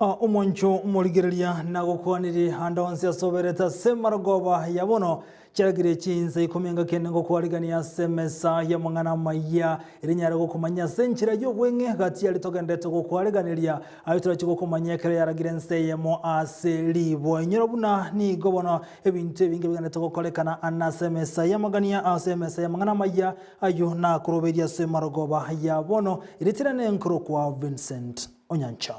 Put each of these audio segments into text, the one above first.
Omoncho omorigereria nagokwanire ande onsi ase oberete ase marogoba ya bono, chiaragire chinsa ikomi engaki ende ngokwarigania ase emesa y'amang'ana amayia, erio nyare gokomanyia ase enchera y'obweng'e gati yaria togenderete gokwariganeria, aye torache gokomanyia ekero yaragire ense eyemo ase ribo. Inyora buna nigo bono ebinto ebinge bigenderete gokorekana ande ase emesa y'amagania ase emesa y'amang'ana amayia, ayio nakoroberie ase marogoba ya bono, erio nenkorokwa Vincent Onyancha.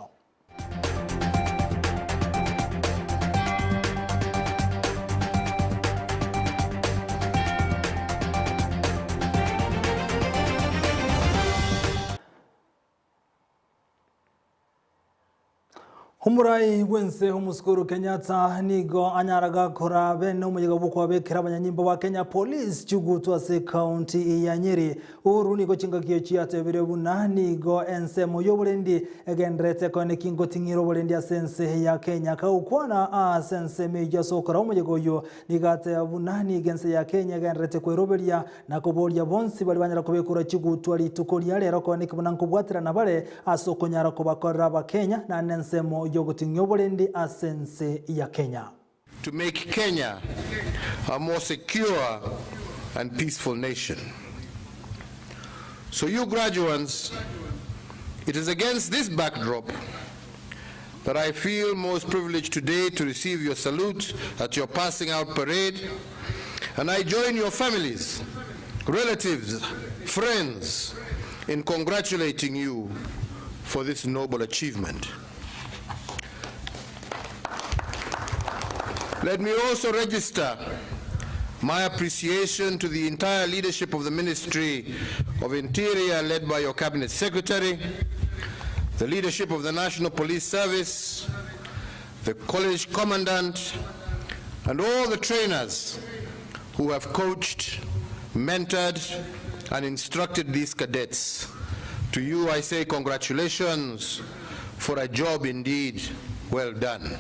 Omorai bw'ense omosike Uhuru Kenyatta nigo anyara gakora bene omoyega bw'okwabekera abanyanyimbo ba Kenya Police chigutu ase ekaunti ya Nyeri. Uhuru nigo chingaki echi atebire buna nigo ensemo y'oborendi egendererete koeneki ngoting'ira oborendi ase ense ya Kenya. Kagokwana ase ensemo eyio ase okora omoyega oyio nigo ateba buna nigo ense ya Kenya egendererete kweroberia na koboria bonsi baria banyara kobekura chigutwa rituko ria rero koeneki buna nkobwaterana bare ase okonyara kobakorera abakenya naende ensemo y'ogoting'ia oborendi ase ense ya Kenya. To make Kenya a more secure and peaceful nation. So you graduands, it is against this backdrop that I feel most privileged today to receive your salute at your passing out parade, and I join your families, relatives, friends in congratulating you for this noble achievement. Let me also register my appreciation to the entire leadership of the Ministry of Interior led by your Cabinet Secretary, the leadership of the National Police Service, the college commandant, and all the trainers who have coached, mentored, and instructed these cadets. To you I say congratulations for a job indeed well done.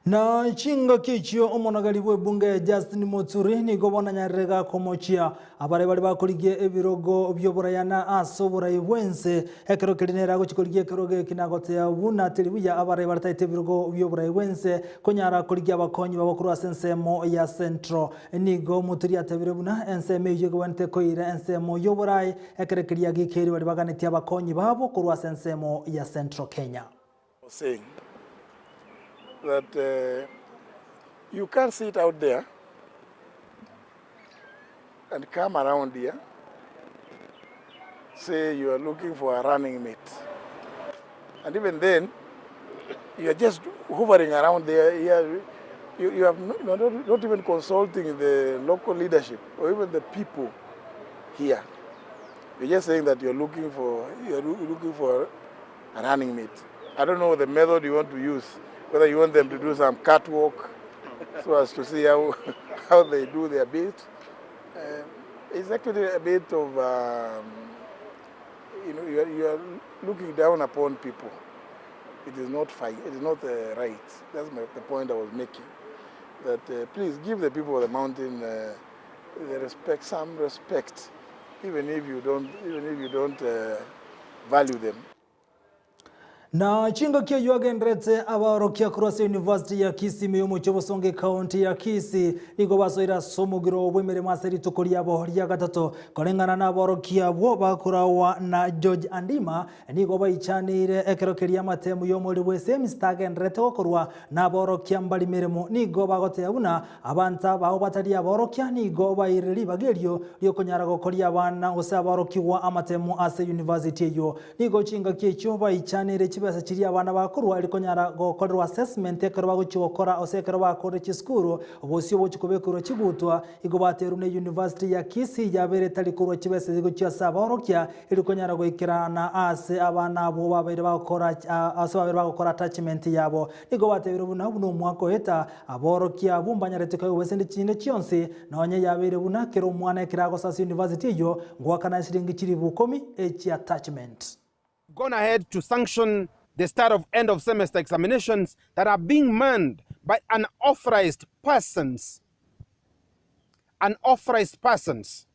Na chingaki echio omonogeri bw'ebunge Justin Muturi nigo bono anyarire gakomochia abare baria bakorigia ebirogo bi'oborayana ase oborai bw'ense. Ekero keria nere agochia korigia ekerogo eki nagotea buna teri buya abarai barataete ebirogo bi'oborai bw'ense konyara korigia abakonyi babo korwa ase ensemo ya Central. Nigo Muturi atebire buna ensemo eyio egwenerete koira ensemo y'oborai ekero keria gikeiri baria baganetie abakonyi babo korwa ase ensemo ya Central Kenya. Saying that uh, you can't sit out there and come around here say you are looking for a running mate and even then you are just hovering around there here you, you have no, not, not even consulting the local leadership or even the people here you're just saying that you're looking for you're looking for a running mate. I don't know the method you want to use, whether you want them to do some catwalk so as to see how, how they do their bit. Uh, it's actually a bit of, um, you know, you are, you are looking down upon people. It is not fine. It is not uh, right. That's my, the point I was making. That uh, please give the people of the mountain uh, the respect, some respect, even if you don't, even if you don't uh, value them. Na chingaki eyio agenderete abaorokia korwa ase University ya Kisii ime y'omochie obosongo ekaunti ya Kisii nigo basoire ase omogiro bw'emeremo ase rituko riabo ria gatato. Koreng'ana naborokia abwo bakorawa na George Andima nigo baichaneire ekero keria amatemu y'omorero bw'esemista agenderete gokorwa naborokia mbari meremo nigo bagoteba buna Abanto abao batari aborokia nigo bairire ribaga erio ri'okonyara gokoria abana gose aborokigwa amatemo ase university eyio. Nigo chingaki echio baichanire chibesa chiria abana bakorwa erio konyara gokorerwa assessment ekero bagochia gokora gose ekero bakorire chisukuru bosio bochia kobekerwa chigutwa. Igo baterwe ne university ya Kisii yabeire etari korwa chibesa echi gochia ase aborokia erio konyara goikerana ase abana abwo babeire bagokora ase babeire bagokora attachment yabo. Nigo batebire buna buna omwaka oeta Aborokia abwo mbanyarete koegwa esende chinde chionsi, nonya yabeire buna kera omwana ekero agosa ase university eyio, ngoakana esiringi chilifu ikomi echia attachment. Gone ahead to sanction the start of end of semester examinations that are being manned by unauthorized persons unauthorized persons.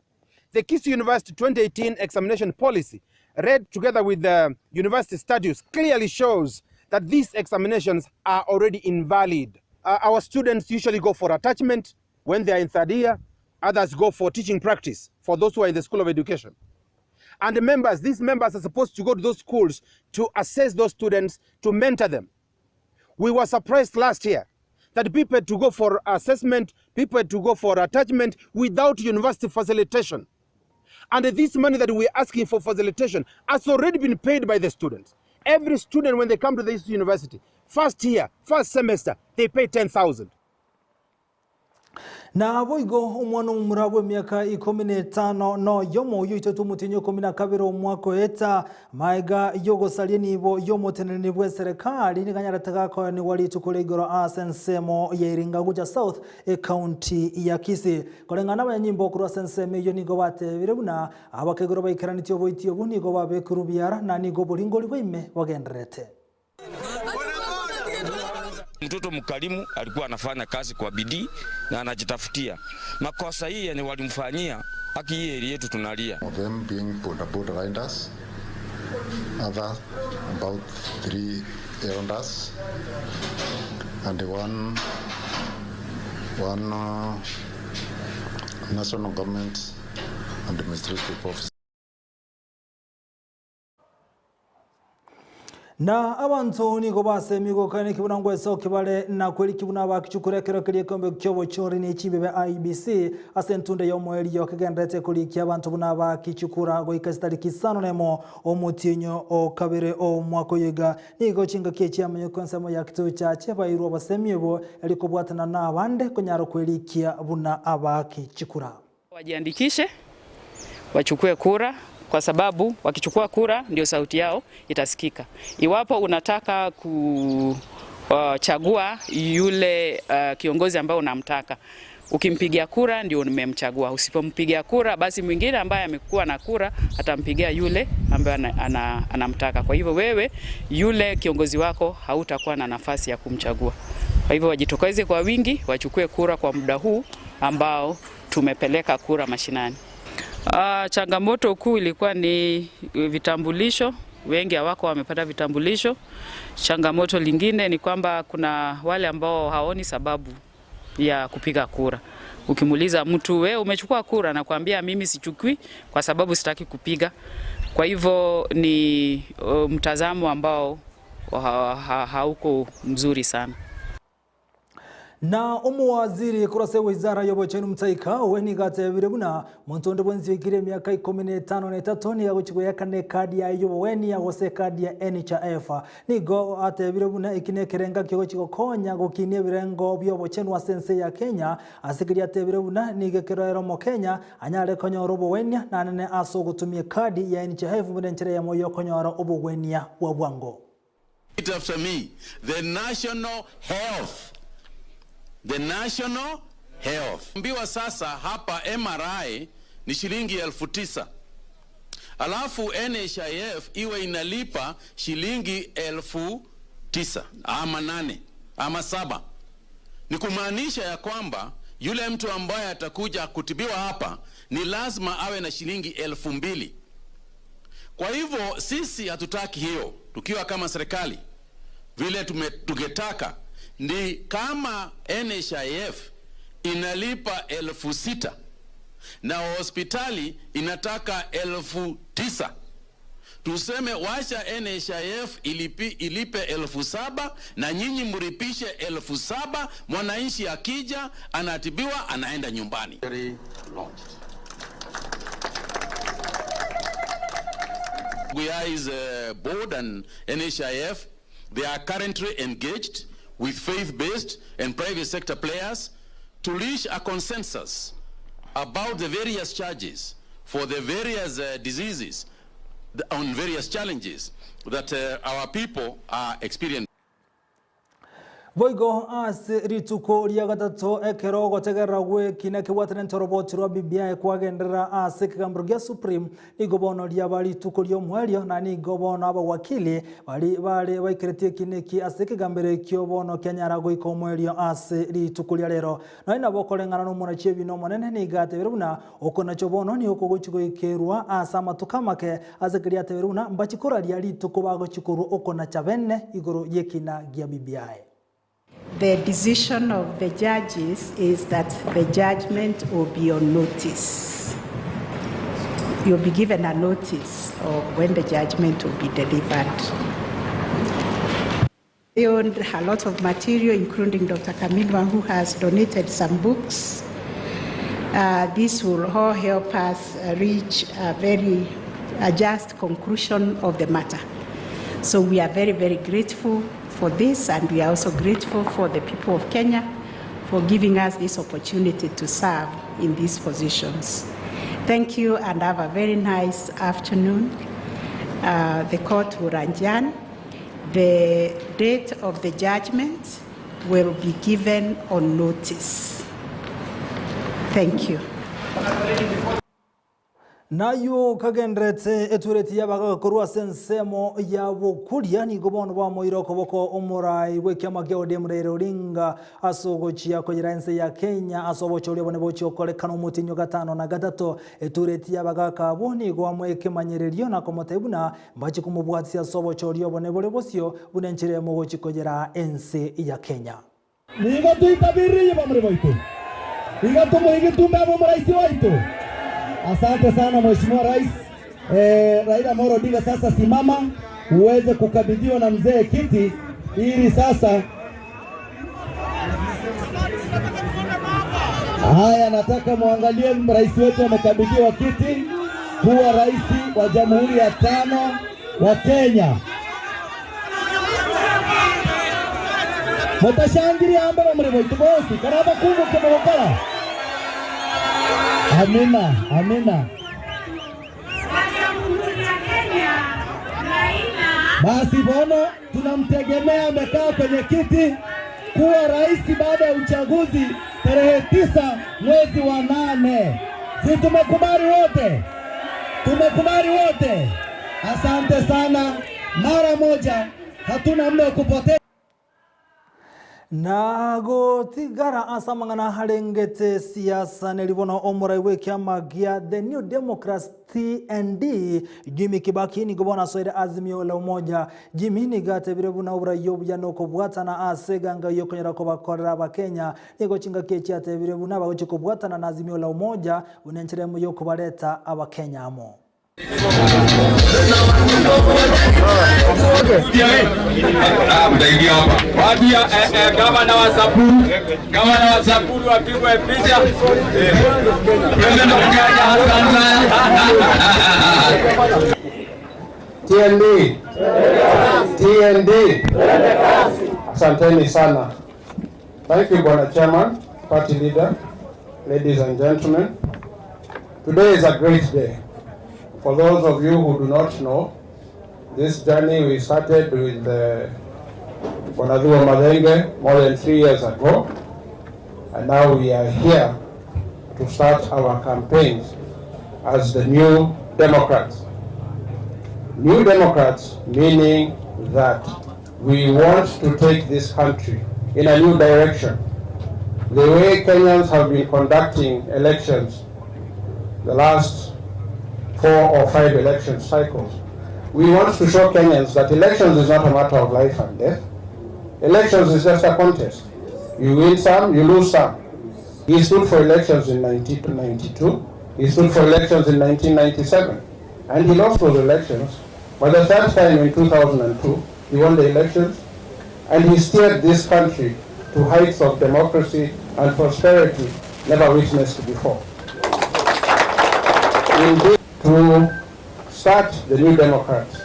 The Kisii University 2018 examination policy, read together with the university statutes, clearly shows that these examinations are already invalid. Uh, our students usually go for attachment when they are in third year. Others go for teaching practice for those who are in the School of Education. And the members, these members are supposed to go to those schools to assess those students, to mentor them. We were surprised last year that people had to go for assessment, people had to go for attachment without university facilitation. And this money that we're asking for facilitation has already been paid by the students. Every student, when they come to this university, first year, first semester, they pay 10,000. Naboigo omwana omomura bw'emiaka ikomi na etano na oyomo oyio oitetwe omotienyi o ikomi na kabere omwaka oeta, magega y'ogosaria enibo y'omoteneneri bw'eserekari nigo anyarete gakoenigwa rituko ria igoro ase ensemo ya Iringa gocha South ecounty ya Kisii. Koreng'ana n'abanyanyimbo korwa ase ensemo eyio nigo batebire buna abakegoro baikeranetie oboiti obwo nigo babekirwe biara na nigo oboringori bwa ime bogendererete. Mtoto mkarimu alikuwa anafanya kazi kwa bidii na anajitafutia. Makosa hii yenye walimfanyia, haki hii area yetu tunalia. Of them being boda boda riders, other about three elders, and one national government administrative officer. Na abanto nigo basemigwe kane kibuna ngwesoke bare na kweri kibuna bakichukura ekero keria ekeombe kiobochori ne chimbebe IEBC ase entunde y'omoerio kegenderete korikia abanto buna bakichukura goika chitariki isano nemo omotienyo o kabere omwaka oyo iga. Nigo chingaki echiamanyekwa ensemo ya kituo chache bairwe obosemi obo erikobwatana na abande konyara kwerikia buna abakichukura. Wajiandikishe, wachukue kura kwa sababu wakichukua kura ndio sauti yao itasikika. Iwapo unataka kuchagua yule kiongozi ambao unamtaka, ukimpigia kura ndio umemchagua. Usipompigia kura, basi mwingine ambaye amekuwa na kura atampigia yule ambaye anamtaka. Kwa hivyo wewe yule kiongozi wako hautakuwa na nafasi ya kumchagua. Kwa hivyo wajitokeze kwa wingi, wachukue kura kwa muda huu ambao tumepeleka kura mashinani. Changamoto kuu ilikuwa ni vitambulisho, wengi hawako wamepata vitambulisho. Changamoto lingine ni kwamba kuna wale ambao haoni sababu ya kupiga kura. Ukimuuliza mtu we umechukua kura, nakwambia mimi sichukui kwa sababu sitaki kupiga. Kwa hivyo ni mtazamo ambao hauko mzuri sana. Na omuwaziri kurase wizara y'obochenu Mutahi Kagwe nigo atebire buna monto onde bwensi oikire emiaka 13 niga gochi goyakana ekadi yaye y'oboweni gose ekadi ya NHIF. Nigo atebire buna eki na ekerenga kiogochi gokonya gokinia ebirengo bia obochenu ase ense ya Kenya ase keria atebire buna nigo ekero ere omokenya anyare konyora obowenia nanene ase ogotumia ekadi ya NHIF buna enchera eyemo ya okonyora obogwenia bwa bwango. Repeat after me. The National Health. The National Health. Ambiwa sasa hapa MRI ni shilingi 9,000. Alafu NHIF iwe inalipa shilingi 9,000 ama 8 ama 7. Ni kumaanisha ya kwamba yule mtu ambaye atakuja kutibiwa hapa ni lazima awe na shilingi 2,000. Kwa hivyo sisi hatutaki hiyo, tukiwa kama serikali vile tungetaka ni kama NHIF inalipa 6,000 na hospitali inataka 9,000, tuseme wacha NHIF ilipe 7,000 na nyinyi mlipishe 7,000. Mwananchi akija anatibiwa anaenda nyumbani. Guyai's board and NHIF, they are currently engaged with faith-based and private sector players to reach a consensus about the various charges for the various diseases on various challenges that our people are experiencing. Boigo ase rituko ria gatato ekero ogotegerera gw'ekina kebwatanete oroboti rwa BBI kwagenderera ase ekegambero gia Supreme, nigo bono riaba rituko ri'omoerio na nigo bono abawakili baria bare baikeretie ekina eki ase ekegambero ekio bono kianyara goika omoerio ase rituko ria rero. Nonya nabo okoreng'ana nomonachi ebina omonene nigo atebire buna okonacho bono nigo kogochia goikerwa ase amatuko amake ase keria atebire buna mbachie koraria rituko bagochia korwa okonacha bene igoro y'ekina gia BBI. The decision of the judges is that the judgment will be on notice. You'll be given a notice of when the judgment will be delivered. They owned a lot of material, including Dr. Khaminwa, who has donated some books. This will all help us reach a very a just conclusion of the matter. So we are very, very grateful for this, and we are also grateful for the people of Kenya for giving us this opportunity to serve in these positions. Thank you, and have a very nice afternoon. The court will adjourn. The date of the judgment will be given on notice. Thank you. Nayio kagendererete etureti y'abagaga korwa ase ensemo ya bokuria, nigo bono bamoire okoboko omorai bw'ekiama kia ODM Raila Odinga ase ogochia koyera ense ya Kenya ase obochori obone bochia gokorekana omotienyi o gatano na gatato. Etureti y'abagaaka abwo nigo amoe ekemanyererio na komotebia buna Mbachie komobwatisia ase obochori obone bore bosio, buna enchera eyemo ogochia koyera ense ya Kenya. Nigo toitabiririe bamura baito. Iga tomoige tumbe abe omoraisi oito. Asante sana Mheshimiwa Rais eh, Raila Amolo Odinga, sasa simama uweze kukabidhiwa na mzee kiti ili sasa. Haya, nataka muangalie rais wetu amekabidhiwa kiti kuwa rais wa jamhuri ya tano wa Kenya. Mutashangiria ambe bamuri baitu bonsi kana abakunguke mugokora. Amina, amina. Basi bono tunamtegemea amekaa kwenye kiti kuwa rais baada ya uchaguzi tarehe 9 mwezi wa 8. Si tumekubali wote? Tumekubali wote? Asante sana. Mara moja, hatuna muda wa kupoteza. Na gotigara ase amang'ana arengete siasa neri bono omorai bw'ekiama gia The New Democrats TND Jimmy Kibaki nigo bono asoire Azimio la Umoja. Jimmy nigo atebire buna oborai obuya nokobwatana ase eganga yokonyara kobakorera abakenya. Nigo chingaki echi atebire buna bagochia kobwatana na Azimio la Umoja buna enchera emo yokobareta abakenya amo. TND. TND. Asanteni sana. Thank you, Bwana Chairman, Party Leader, ladies and gentlemen. Today is a great day. For those of you who do not know, this journey we started with Bwana Thuo Mathenge more than 3 years ago, and now we are here to start our campaigns as the New Democrats. New Democrats meaning that we want to take this country in a new direction. The way Kenyans have been conducting elections the last 4 or 5 election cycles, we want to show Kenyans that elections is not a matter of life and death. Elections is just a contest. You win some, you lose some. He stood for elections in 1992. He stood for elections in 1997. And he lost those elections. But the third time in 2002, he won the elections. And he steered this country to heights of democracy and prosperity never witnessed before. Indeed, to start the New Democrats,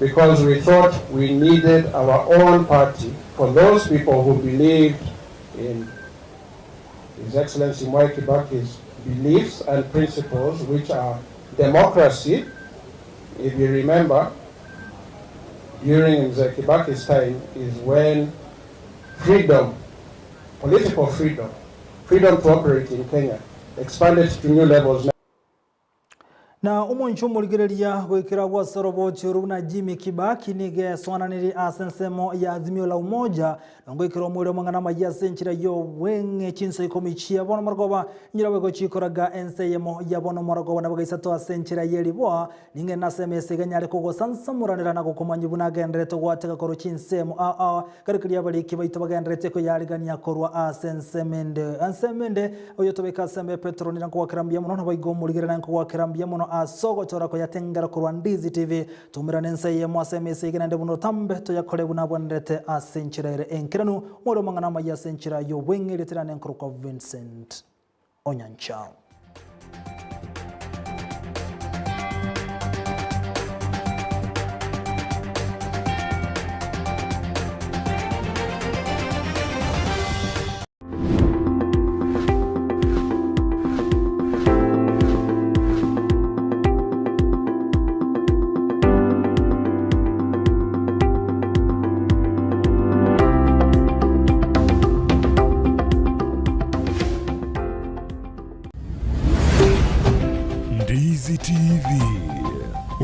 because we thought we needed our own party for those people who believed in His Excellency Mwai Kibaki's beliefs and principles, which are democracy. If you remember, during Mzee Kibaki's time is when Freedom, political freedom, freedom to operate in Kenya, expanded to new levels. Na omonche omorigereria goikera gwase orobochi oru buna Jimmy Kibaki nigo esoananirie ase ensemo ya Azimio la Umoja na ngoikera omoerio amang'ana amayia ase enchera y'obweng'e chinsa ikomi chia bono morogoba nyira boigo chikoraga ense eyemo ya bono morogoba na bagaisatwa ase enchera ye riboa Ning'ende ase emesa iga nyare kogosansamoranera na gokomanyia buna agendererete gwatega korwa chinsemo ao ao, kare keria abariki baito bagendererete koyarigania korwa ase ensemo ende. Ensemo ende, oyotobeka ase embe Petero, nira nkogwakera mbuya mono, naboigo omorigere naye nkogwakera mbuya mono ase ogochora koyatengera korwa Ndizi TV. Toumerane ense eyemo ase emesa iga naende buna otambe toyakore buna abwenerete ase enchera ere enkeranu. More amang'ana amaya ase enchera y'obweng'e, rieta riane nkorokwa Vincent Onyancha.